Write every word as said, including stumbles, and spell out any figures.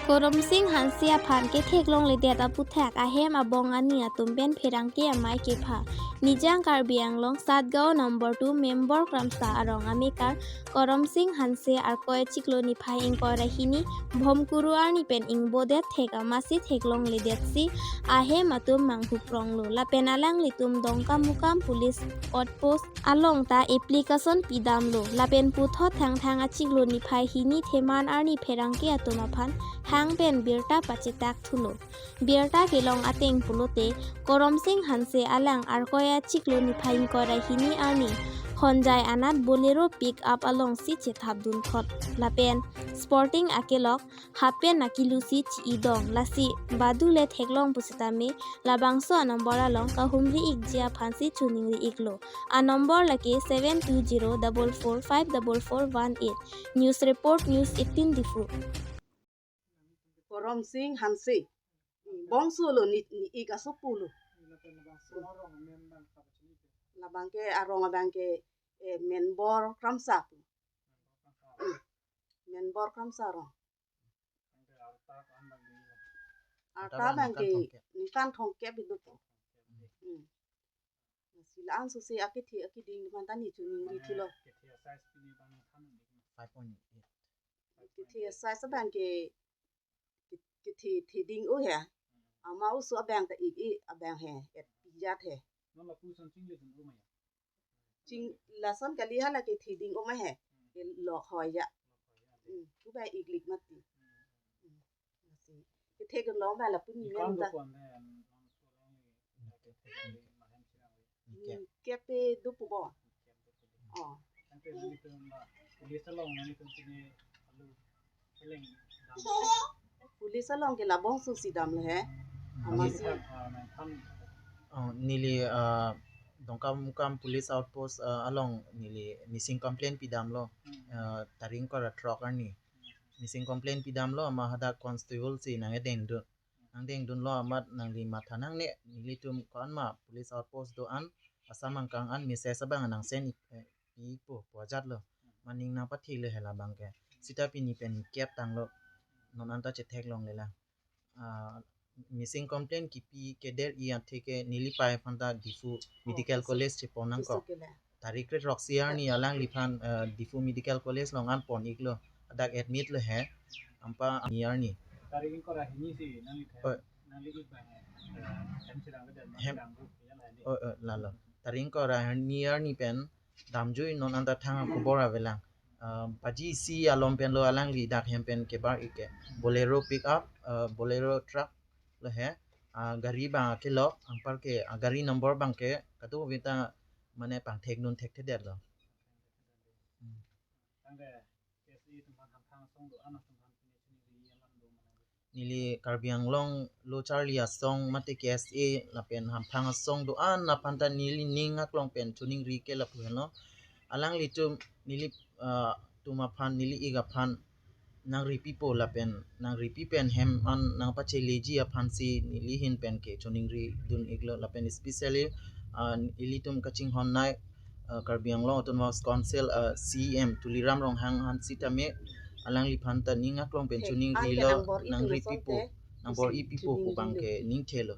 Koromsing Hanse aphan ketheklongledet aputhak ahem abong ani atum pen pherangke amei kepha. Nijang Karbi Anglong Satgaon number two Membor Kramsa arong amekar Koromsing Hanse arkoi achiklo niphai ingkoi ra hini Bhomkuru arni pen ingbodet thek amatsi theklongledetsi ahem atum manghupronglo. Lapen alanglitum Dongkamukam Police Outpost along ta application pidamlo. Lapen puthot Thangthang achiklo niphai hini Theman arni pherangke atum aphan hang pen birta pachetak thulo. Birta kelong ateng pulote Koromsing Hanse alang arkoi achiklo niphai ingkoi ra hini arni Honjai anat Bolero pick up alongsi chethapdunthot. Lapen sporting akelok happen akilusi chi-idong, lasi badu le theklong pusitame labangso anumber along kahumri-ikji aphansi choningri-iklo. Anumber lake seven two zero double four five double four one eight. News report, News eighteen Diphu. Koromsing Hanse. Bongso lo ni, ni-ik asopo lo. Labangke arong abangke, eh, Membor Kramsa pu. Membor Kramsa arong. Arta arta abangke ningkan thomkep. Ningkan thomkep itu pu. Hmm. Lasi la-an sose akethe akeding aphanta ne choningri thulo. Five point eight. Kethe size abangke, ke-, kethe theding o he. Ama oso abang ta ik-i abang he, et pijat he. Non lapuson chinglidun o ma ya? Ching lason kali, hala ketheding o ma he. Ke lok hoi ya. Hmm, tu ba iklik mati. Hmm. Lasi kethedun lo ba lapu ni. Ikan men ta. Dokon he, non solang ni, ketheding mahem sirang. Hmm, kepe do pu bo. Oh. Ante nanglitum la police along nanglitum chini alu keleng dam. Police along ke labangso si damlo he. Amatsi. Neli, ah, nangthan. Oh, neli, ah, Dongkamukam Police Outpost, ah, along neli missing complaint pidamlo. Hmm. Ah, tarik ingkoi ra throk arni. Missing complaint pidamlo, amat hadak constable si nangdengdun. Nangdengdunlo amat nangli matha nangne, nelitum ko-an ma police outpost do-an, asam angkang an message abang nang send ik-, eh, pi-ikpo pu ajatlo. Maning nangpathilo he labangke. Sita pini pen kep tanglo. Non anta chetheklongle lang. Ah, missing complaint kipi keder-i atheke neli pei aphanta Diphu Medical College chepon nangkok. Tarik kre throksi arni alangliphan, eh, Diphu Medical College along an pon-iklo. Hadak admit lo he. Anpar ni arni. Tarik ingkoi ra hini si nangli the-, oh, nangli ik bang, eh, hem sirang kedan, hem, sirang group ya la ni. Oh, oh, lalo. Tarik ingkoi ra hini arni pen damjui, non anta thang akobor avelang. Ah, baji isi alom pen lo alangli dak hem pen kebar-ik ke. Bolero pick up, ah, Bolero truck lo he. Ah, gari abang akelok, anpar ke, ah, gari number abangke kadokave ta mane pangthekdun thekthedetlo. Hmm. Neli Karbi Anglong lo charli asong mate K S A lapen hamphang asong do-an aphanta neli ning aklong pen choningri ke lapu henlo. Alanglitum neli, ah, tum aphan, neli ik aphan nangripipo lapen nangripi pen hem an nangpacheleji aphansi neli ahin pen ke choningridun-iklo lapen especially, ah, ilitum kachinghon nai, ah, Karbi Anglong Autonomous Council, ah, C E M Tuliram Ronghang aphan sitame alangliphan ta ning aklong pen choningrilo, nangripipo, nangbor-ipipo pu abangke ningthelo.